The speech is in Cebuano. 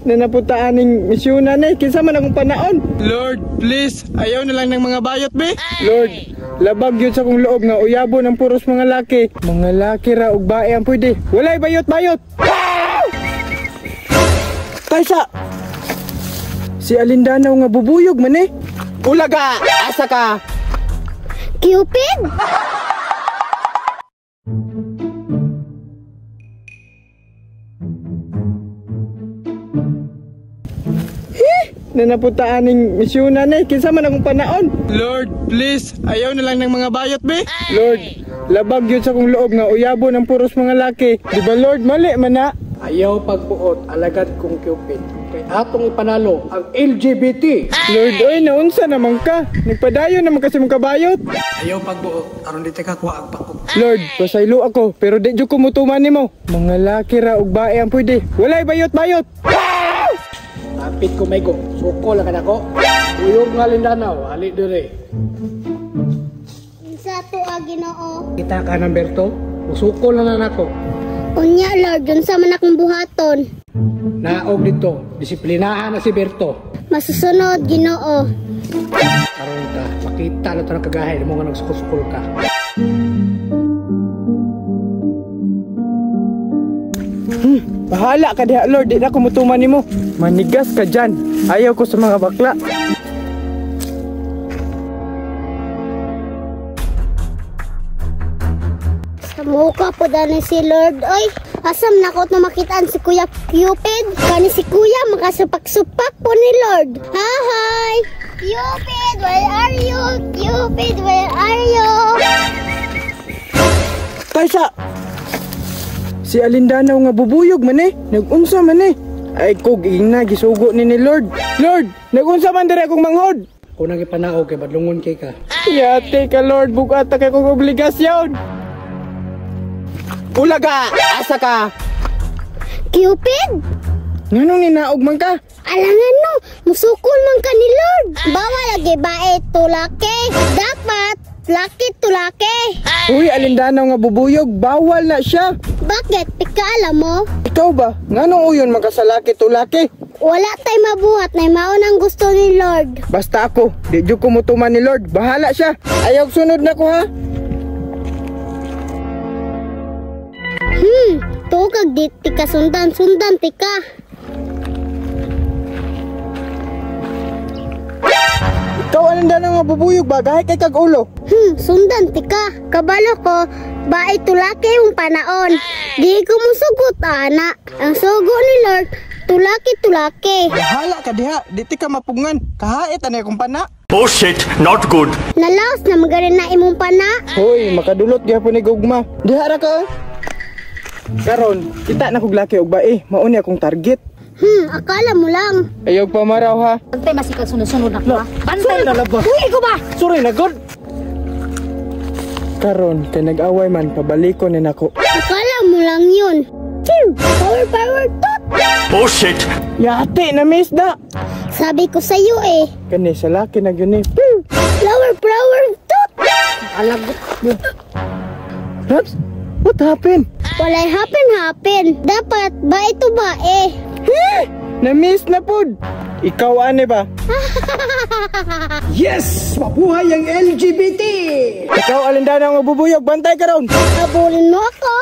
Nanaputaan ning misyonan eh. Kinsa man akong panaon. Lord, please, ayaw na lang ng mga bayot be. Lord, labag yun sa kong loob nga uyabo ng puros mga laki. Mga laki ra og bae ang pwede. Walay bayot-bayot. Kaysa si Alindanaw nga bubuyog man eh. Ulaga, asa ka? Cupid? Nanaputaan ning misyonan eh. Kinsa man akong panaon. Lord, please, ayaw na lang ng mga bayot be. Lord, labag yun sa kong loob nga uyabo ng puros mga laki. Di ba Lord, mali man na? Ayaw pagbuot, alagad kong Cupid. Kay atong ipanalo ang LGBT. Lord, oy, naunsa naman ka. Nagpadayon naman kasi mong kabayot. Ayaw pagbuot, aron di ka kuha ang pakok. Lord, pasaylo ako, pero di jud ko mutuman nimo. Mga laki ra og bae ang pwede. Walay bayot-bayot. Tapit ko maigo, suko lang kanako. Uyog nga Lindanaw, ali dire. Sa tuwa Ginoo. Kita ka ng Berto, musuko lang na nako. Unya Lord, unsa man akong buhaton? Naog dito, disiplinahan na si Berto. Masusunod Ginoo. Karon ka, makita na to ng kagahay mo nga nagsukol-sukol ka. Bahala ka diha Lord, di na ko mutuman nimo. Manigas ka dyan. Ayaw ko sa mga bakla. Sa muka po dani si Lord. Oy, asam na ko na makitaan si Kuya Cupid. Kani si Kuya makasupak-supak po ni Lord. Hi! Cupid, where are you? Cupid, where are you? Kaysa si Alindanaw nga bubuyog man eh. Nagunsa man eh. Ay kog ingna gisugo ni Lord. Lord, nagunsa man dire akong manghod. Kung nang ipanaog kay badlungon kay ka. Yate ka Lord, bugat ta kay kong obligasyon. Ulaga, asa ka? Cupid? Nganong ninaog man ka? Alangan no, musukol man ka ni Lord. Bawal lagi bae tulake. Dapat laki tulake. Uy, Alindanaw nga bubuyog, bawal na siya. Bakit? Pika alam mo? Ikaw ba? Nganong uyon man ka sa laki tulaki? Wala tay mabuhat na maon ang gusto ni Lord. Basta ako, di jud ko mutuman ni Lord. Bahala siya. Ayaw sunod na ko ha. Tukag di tika sundan, sundan tika. Ikaw Alindanaw nga bubuyog ba? Gahi kay kag ulo. Sundan tika. Kabalo ko, bae tulaki yung panaon. Di ko musugot ana. Ang sugo ni Lord, tulaki tulaki. Bahala ka diha, di ti ka mapungan. Kahait anay akong pana. Oh shit, not good. Nalaos na magarin na imong pana. Hoy, makadulot gyapon ni gugma. Diha ra ka. Karon, kita na kog laki og bae, mao ni akong target. Akala mo lang. Ayaw pamaraw ha. Bantay masikag sunod-sunod na ko ha. Bantay Sorry na laba. Uy, ko ba? Sorry na god. Karon, kay nag-away man, pabalikon ni nako. Akala mo lang yun. Chew! Power, power, tot! Oh shit. Yate na miss da. Sabi ko sa'yo eh. Kani sa laki na gyud ni. Flower, flower, tot! Alagot. Raps, what happened? Walay happen, happen. Dapat, ba ito ba eh? Eh, na-miss na pud. Ikaw ane ba? Yes! Mabuhay ang LGBT! Ikaw Alindanaw nga bubuyog, bantay ka ron. Habulin mo ako.